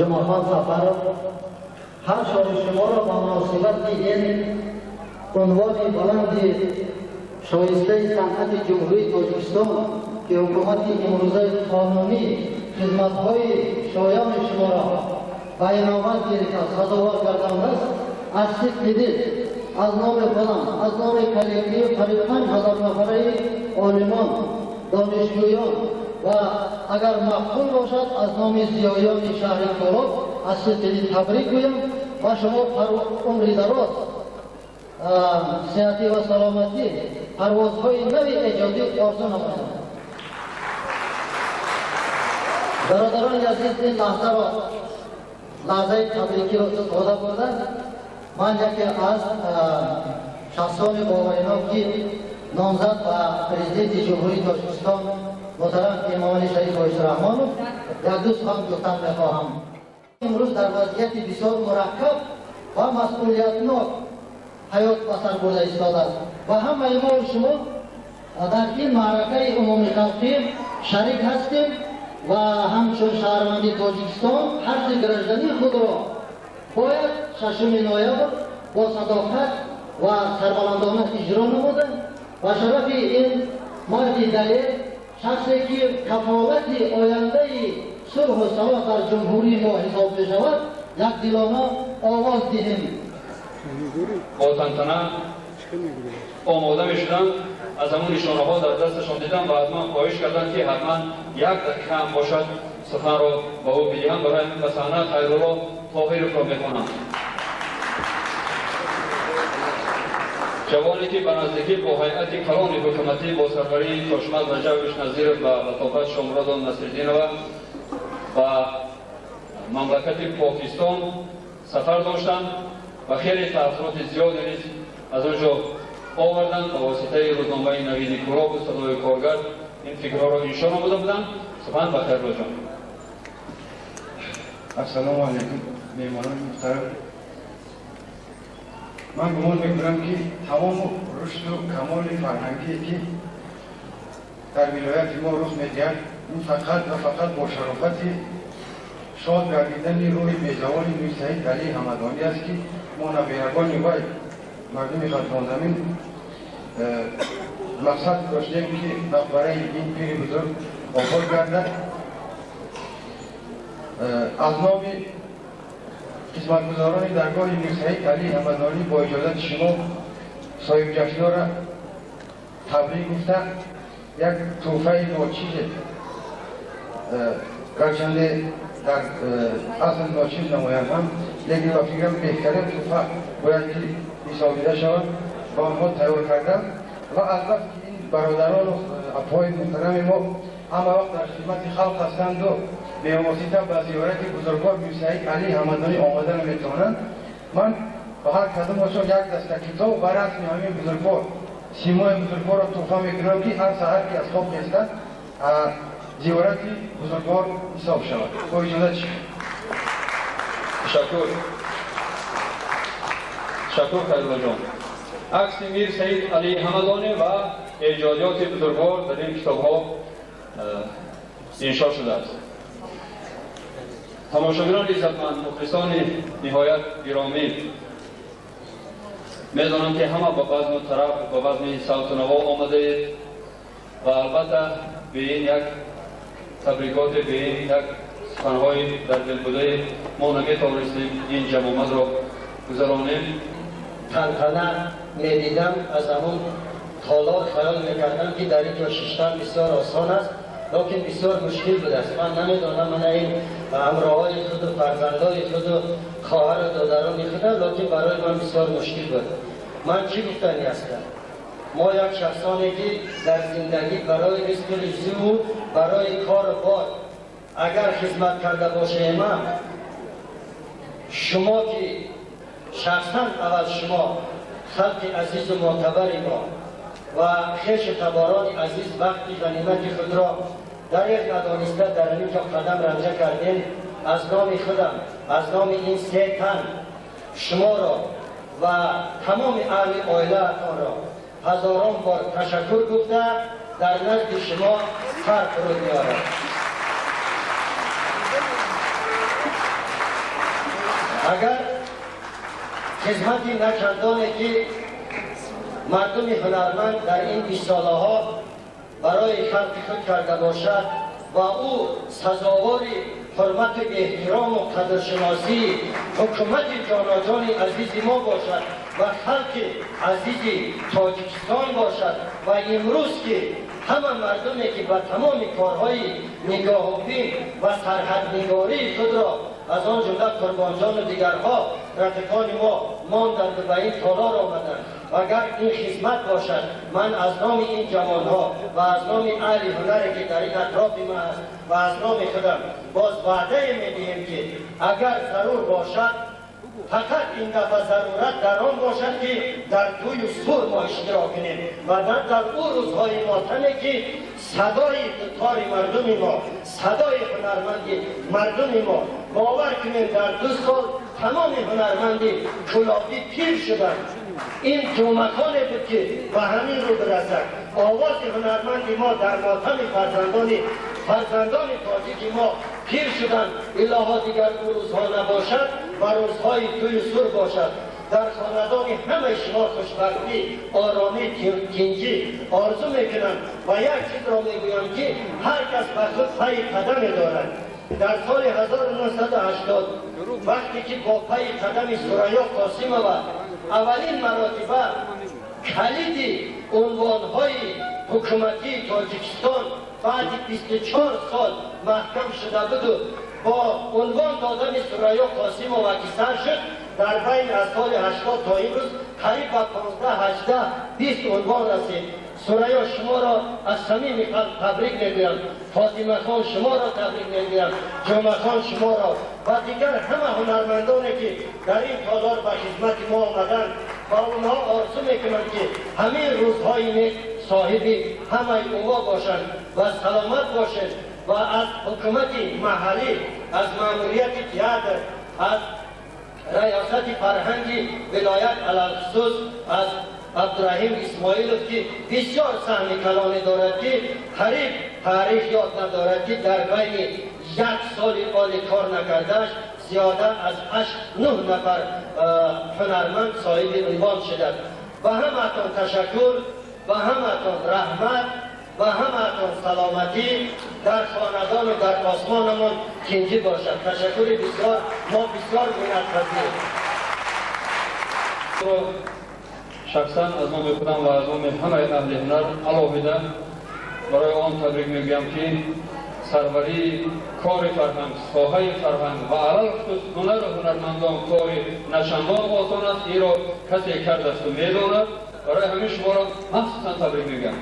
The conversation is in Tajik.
Ҷумъахон Сафаров, ҳар чори шуморо ба муносибати ин унвони баланди шоистаи санъати Ҷумҳурии Тоҷикистон, ки ҳукумати имрӯзаи қонунӣ хизматҳои шоёни шуморо ба инобат гирифта сазовор гардондааст, аз сидқи дил аз номи худам, аз номи коллективи қариб 5000 нафараи олимон, донишҷӯён ва агар мақбул бошад, аз номи зиёиёни шаҳри Кӯлоб аз сидқи дил табрик гӯям ва шумо умри дароз, сиҳатӣ ва саломатӣ, парвозҳои нави эҷодӣ орзу намоям. Бародарони азиз, ин лаҳзаро, лаҳзаи табрикиро истифода бурда, ман яке аз шахсони боваринок, ки номзад ба президенти Ҷумҳурии Тоҷикистон муҳтарам Эмомалӣ Шарифович Раҳмонов, як ду сухан гуфтан мехоҳам. Имрӯз дар вазъияти бисёр мураккаб ва масъулиятнок ҳаёт ба сар бурда истодааст ва ҳамаи мо шумо дар ин маъракаи умумихалқӣ шарик ҳастем ва ҳамчун шаҳрванди Тоҷикистон ҳаққи граждании худро бояд 6 ноябр бо садоқат ва сарбаландона иҷро намуда ва шарафи ин марди далер, шахсе ки кафолати ояндаи сулҳу салоҳ дар ҷумҳурии мо ҳисоб мешавад, якдилона овоз диҳем. Бо тантана омода мешуданд, аз ҳамун нишонаҳо дар дасташон дидам ва аз ман хоҳиш карданд, ки ҳатман як дақиқа ҳам бошад, суханро ба ӯ бидиҳам. Барои ҳамин ба саҳна Хайрулло Тоҳировро мехонам, ҷавоне ки ба наздикӣ бо ҳайати калони ҳукуматӣ бо сарварии Тошмат Раҷабович Назиров ва Латофат Шомуродов Насриддинова ба мамлакати Покистон сафар доштанд ва хеле таассуроти зиёде низ аз он ҷо оварданд. Ба воситаи рӯзномаи Навиди Кӯлобу Садои Коргар ин фикрҳоро иншо намуда буданд. Сухан ба Хайруллоҷон. Ассалому алайкум, меҳмонони муҳтарам. Ман гумон мекунам, ки тамому рушду камоли фарҳангие, ки дар вилояти мо рух медиҳад, ин фақат ва фақат бо шарофати шод гардидани рӯҳи безаволи Мирсаид Алии Ҳамадонӣ аст, ки мо, набирагони вай, мардуми Хатлонзамин, мақсад доштем, ки мақбараи ин пири бузург обод гардад. Аз номи хизматгузорони даргоҳи Мирсаид Алии Ҳамадонӣ бо иҷозати шумо соҳибҷашнора табрик гуфта, як тӯҳфаи ночизе, гарчанде дар асл ночиз намояд ҳам, лекин ба фикрам, беҳтарин тӯҳфа бояд ки ҳисобида шавад, ба онҳо тайёр кардам. Ва аз вақт ки ин бародарону апои муҳтарами мо ҳама вақт дар хизмати халқ ҳастанду бевосита ба зиёрати бузургвор Мирсаид Алии Ҳамадонӣ омада наметавонанд, ман ба ҳар кадомашон як даста китоб ва расми ҳамин бузургвор, симои бузургворро тӯҳфа мекунам, ки ҳар саҳар ки аз хоб хестад, зиёрати бузургвор ҳисоб шавад. Бо иҷозати шумо. Ташаккур, ташаккур, Хайруллоҷон. Акси Мир Саид Алии Ҳамадонӣ ва эҷодиёти бузургвор дар ин китобҳо иншо шудааст. Тамошобинони иззатманд, мухлисони ниҳоят гиромӣ, медонам, ки ҳама ба базму тараф, ба базми савту наво омадаед ва албатта бе ин як табрикоте, бе ин як суханҳои дар дилбудаи мо наметавонистем ин ҷамъомадро гузаронем. Тантана медидам, аз ҳамон толор хаёл мекардам, ки дар ин ҷо шиштан бисёр осон аст, лекин бисёр мушкил будааст. Ман намедонам, мана ин ҳамроҳои худу фарзандои худу хоҳару додарони худам, лекин барои ман бисёр мушкил буд. Ман чӣ гуфтанӣ ҳастам? Мо як шахсоне, ки дар зиндагӣ барои ризқу ризиву барои кору бор агар хизмат карда бошем, шумо ки шахсан аввал шумо, халқи азизу мӯътабари мо ва хешу таборони азиз, вақти ғанимати худро дареғ надониста дар ин ҷо қадам ранҷа кардем, аз номи худам, аз номи ин се тан шуморо ва тамоми аҳли оилаатонро ҳазорон бор ташаккур гуфта, дар назди шумо сар фуруд меорам. Агар хизмати начандоне ки мардуми ҳунарманд дар ин бистсолаҳо барои халқи худ карда бошад ва ӯ сазовори ҳурмату эҳтирому қадршиносии ҳукумати ҷоноҷони азизи мо бошад ва халқи азизи Тоҷикистон бошад, ва имрӯз ки ҳама мардуме ки ба тамоми корҳои нигоҳубин ва сарҳаднигории худро, аз он ҷумла Қурбонҷону дигарҳо, рафиқони мо монданд ба ин толор омаданд, агар ин хизмат бошад, ман аз номи ин ҷавонҳо ва аз номи аҳли ҳунаре ки дар ин атрофи ман аст ва аз номи худам боз ваъдае медиҳем, ки агар зарур бошад, фақат ин дафъа зарурат дар он бошад, ки дар тӯю сур мо иштирок кунем ва дар ӯ рӯзҳои мотаме ки садои дутори мардуми мо, садои ҳунарманди мардуми мо, бовар кунем, дар 2 сол тамоми ҳунарманди Кӯлобӣ пир шуданд. Ин ҷумъаконе буд, ки ба ҳамин рӯ бирасад овози ҳунарманди мо дар мотами фарзандони тоҷики мо пир шуданд. Илоҳо, дигар ӯ рӯзҳо набошад ва рӯзҳои тӯю сур бошад. Дар хонадони ҳамаи шумо хушбахтӣ, оромӣ, тинҷӣ орзу мекунам ва як чизро мегӯям, ки ҳар кас ба худ пайи қадаме дорад. Дар соли 1980, вақте ки бо пайи қадами Сурайё Қосимова аввалин маротиба калиди унвонҳои ҳукуматии Тоҷикистон баъди 24 сол маҳкам шуда буду бо унвон додани Сурайё Қосимова ки сар шуд, дар байни аз соли 80 то имрӯз қариб ба 15, 18, 20 унвон расид. Сурайё, шуморо аз самими қалб табрик мегӯям. Фотимахон, шуморо табрик мегӯям. Ҷумъахон, шуморо ва дигар ҳама ҳунармандоне ки дар ин толор ба хизмати мо омаданд, ва онҳо орзу мекунанд, ки ҳамин рӯзҳои нек соҳиби ҳамаи ӯ бошанд ва саломат бошед. Ва аз ҳукумати маҳаллӣ, аз маъмурияти театр, аз раёсати фарҳанги вилоят, алалхусус аз Абдураҳим Исмоилов, ки бисёр саҳми калоне дорад, ки қариб таърих ёд надорад, ки дар байни як соли оли кор накардааш зиёда аз ҳашт нӯҳ нафар ҳунарманд соҳиби унвон шудад. Ба ҳамаатон ташаккур, ба ҳамаатон раҳмат, ба ҳамаатон саломатӣ, дар хонадону дар осмонамон тинҷӣ бошад. Ташаккури бисёр, мо бисёр миннатпазир. Шахсан аз номи худам ва аз номи ҳамаи аҳли ҳунар алоҳида барои он табрик мегӯям, ки сарварии кори фарҳанг, соҳаи фарҳанг ва алалхусус ҳунару ҳунармандон кори начандон осон аст. Инро касе кардасту медонад. Барои ҳамин шуморо махсусан табрик мегӯям.